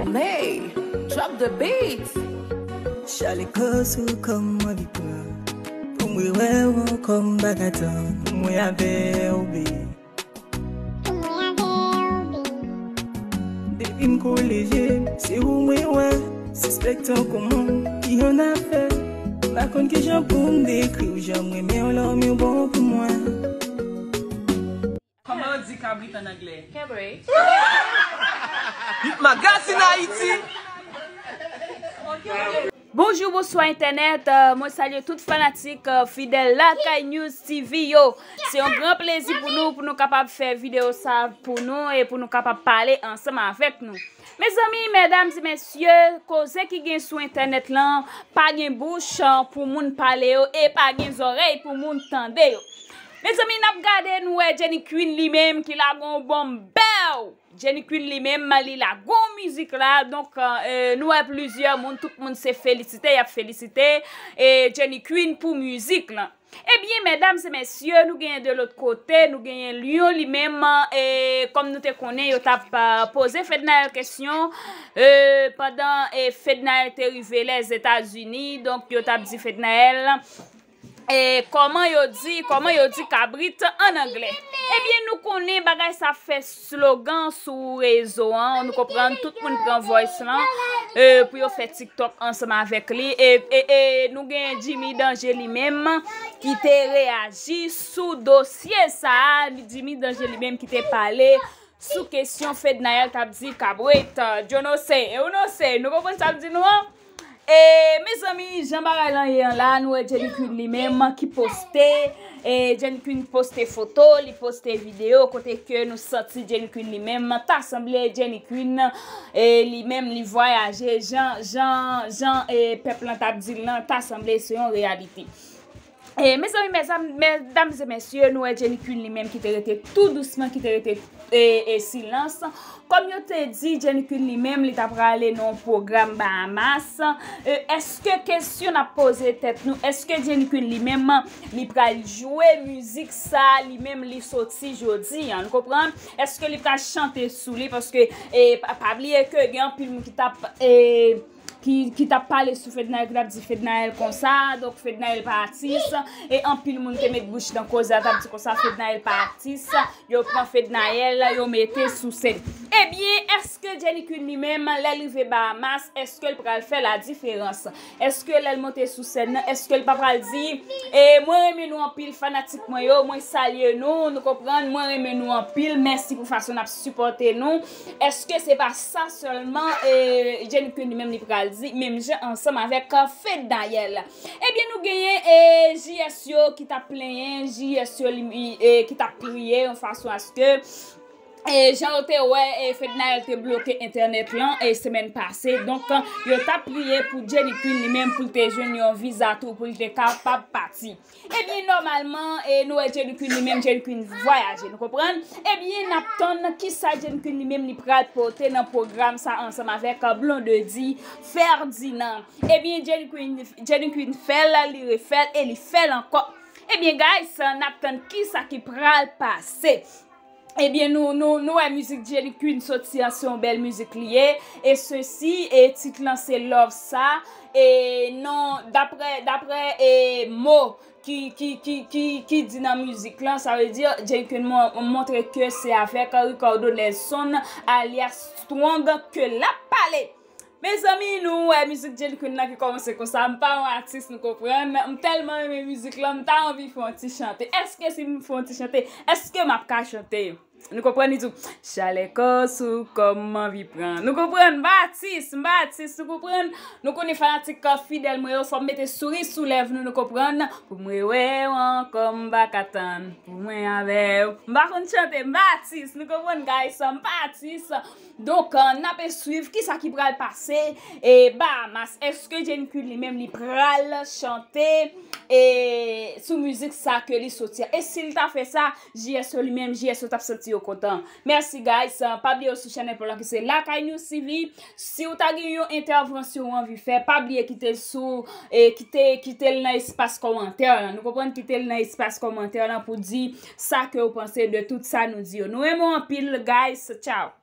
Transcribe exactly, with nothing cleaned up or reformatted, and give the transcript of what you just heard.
May, drop the beats. Chale kò sou kò m anvi pran. Pou mwen wè w ankò m pa ka tann. Pou mwen avè w, baby. Depi m koule je m, se ou mwen wè. Sispèk tankou moun ki yon afè. M pa konn kijan pou m dekri w, jan m renmen w, love you bon pou mwen. Kòman yo di kabrit an anglè? Cabri. Magazine Haïti. Bonjou, bonswa entènèt. Euh, mwen salye tout fanatik, euh, fidèl Lakay News T V yo. Se yon gran plezi pou nou, pou nou kapab fè videyo sa pou nou e pou nou kapab pale ansanm avèk nou. Mezanmi, medam e mesye, koze ki gen sou entènèt lan, pa gen bouch, euh, pou moun pale yo e pa gen zòrèy pou moun tande yo. Mezanmi, n ap gade, nou wè Jenny Queen li menm ki lage yon bonm bèw. Jenny Queen li menm, li lage yon mizik la. Donk, euh, nou wè plizyè moun, tout moun se felisite, y ap felisite, e Jenny Queen pou mizik lan. Ebyen, medam e mesye, nou genyen de lòt kote, nou genyen Lyon li menm, e kòm nou te konnen, yo t ap, euh, poze Fednaelle kesyon, euh, pandan, e Fednaelle te rive Lèzetazini, donk yo t ap di Fednaelle, e kòman yo di, kòman yo di kabrit an anglè. Ebyen, nou konnen bagay sa fè slogan sou rezo an, nou konprann, tout moun pran voice lan, e pou yo fè TikTok ansanm avèk li. E, e, e nou gen Jimmy Danger li menm ki te reyaji sou dosye sa a. Jimmy Danger li menm ki te pale sou kesyon Fednaelle t ap di kabrit. Jono se, e ou no se, nou konprann sa m di nou an? E mezanmi, jan bagay lan ye an la, nou wè Jenny Queen li menm ki poste, e Jenny Queen poste foto, li poste videyo, kote ke nou santi Jenny Queen li menm, ta sanble Jenny Queen, e li menm li vwayaje, jan, jan, jan, e pèp lan t ap di l lan, ta sanble se yon reyalite. E mezanmi, medam e mesye, nou wè Jenny Queen li menm ki te rete tou dousman, ki te rete, e, e silans. Kòm yo te di, Jenny Queen li menm, li ta prale nan yon pwogram Bahamas. E, èske kesyon n ap poze tèt nou, èske Jenny Queen li menm, li pral jwe mizik sa, li menm li soti jodi an, nou konprann? Èske li pral chante sou li? Paske, e, pa, pa bliye ke gen anpil moun ki t ap, e, ki, ki t ap pale sou Fednaelle, ki t ap di Fednaelle konsa, donk Fednaelle pa atis, e anpil moun te met bouch nan koze a, t ap di konsa Fednaelle pa atis, yo pran Fednaelle, yo mete sou sèn. Ebyen, èske Jenny Queen li menm, lè l rive Bahamas, èske l pral fè ladiferans? Èske lè l monte sou sèn nan, èske l pa pral di, e mwen renmen nou anpil, fanatik mwen yo, mwen salye nou, nou konprann, mwen renmen nou anpil, mèsi pou fason n ap sipòte nou? Èske se pa sa sèlman, e, Jenny Queen li menm li pral di, menm jan ansanm avèk, e, Fednaelle? Ebyen, nou genyen, e, J S yo ki t ap plenyen, J S yo li, e, ki t ap priye yon fason aske, e, jan yo te wè, e, Fednaelle te bloke entènèt lan, e, semèn pase. Donk, yo t ap priye pou Jenny Queen li menm, pou l te jwenn yon viza tou, pou l te kapab pati. Ebyen, nòmalman, e, nou wè Jenny Queen li menm, Jenny Queen vwayaje, nou konprann? Ebyen, n ap tann kisa Jenny Queen li menm li pral pote nan pwogram sa ansanm avèk, e, Blondedy Ferdinand. Ebyen, Jenny Queen, Jenny Queen fè l, li refè l e li fè l ankò. Ebyen, guys, n ap tann kisa ki pral pase. Ebyen, nou, nou, nou wè mizik Jenny Queen soti an, se yon bèl mizik li ye. E sesi, e tit lan se Love Sa. E non, daprè, daprè, e mo ki, ki, ki, ki, ki di nan mizik lan, sa vle di Jenny Queen mon-, montre ke se avèk Ricardo Nelson, alyas Strong, ke l ap pale. Mezanmi, nou wè mizik Jenny Queen nan ki kòmanse konsa. M pa yon atis, nou konprann. M tèlman renmen mizik lan, m ta anvi fè yon ti chante. Èske si m fè yon ti chante, èske m ap ka chante? Nou konprann, li di w, chalè kò sou kò m anvi pran. Nou konprann, m pa atis, m pa atis, nou konprann. Nou konnen fanatik, e, fidèl mwen yo, fò m mete souri sou lèv nou, nou konprann. Pou mwen wè w ankò, m pa ka tann. Pou mwen avè w. M pa konn chante, m pa atis, nou konprann, guys, m pa atis. Donk, e, n ap swiv kisa ki pral pase, e, Bahamas. Èske Jenny Queen li menm li pral chante, e, sou mizik sa ke li soti a? E si l ta fè sa, J S yo li menm, J S yo t ap santi yo kontan. Mèsi, guys. Pa bliye sou chanèl pou la ki se Lakay News T V. Si w ta gen yon entèvansyon ou anvi fè, pa bliye kite l sou, e kite, kite l nan espas kòmantè lan. Nou konprann, kite l nan espas kòmantè lan pou di sa ke w panse de tout sa nou di yo. Nou renmen w anpil, guys. Ciao.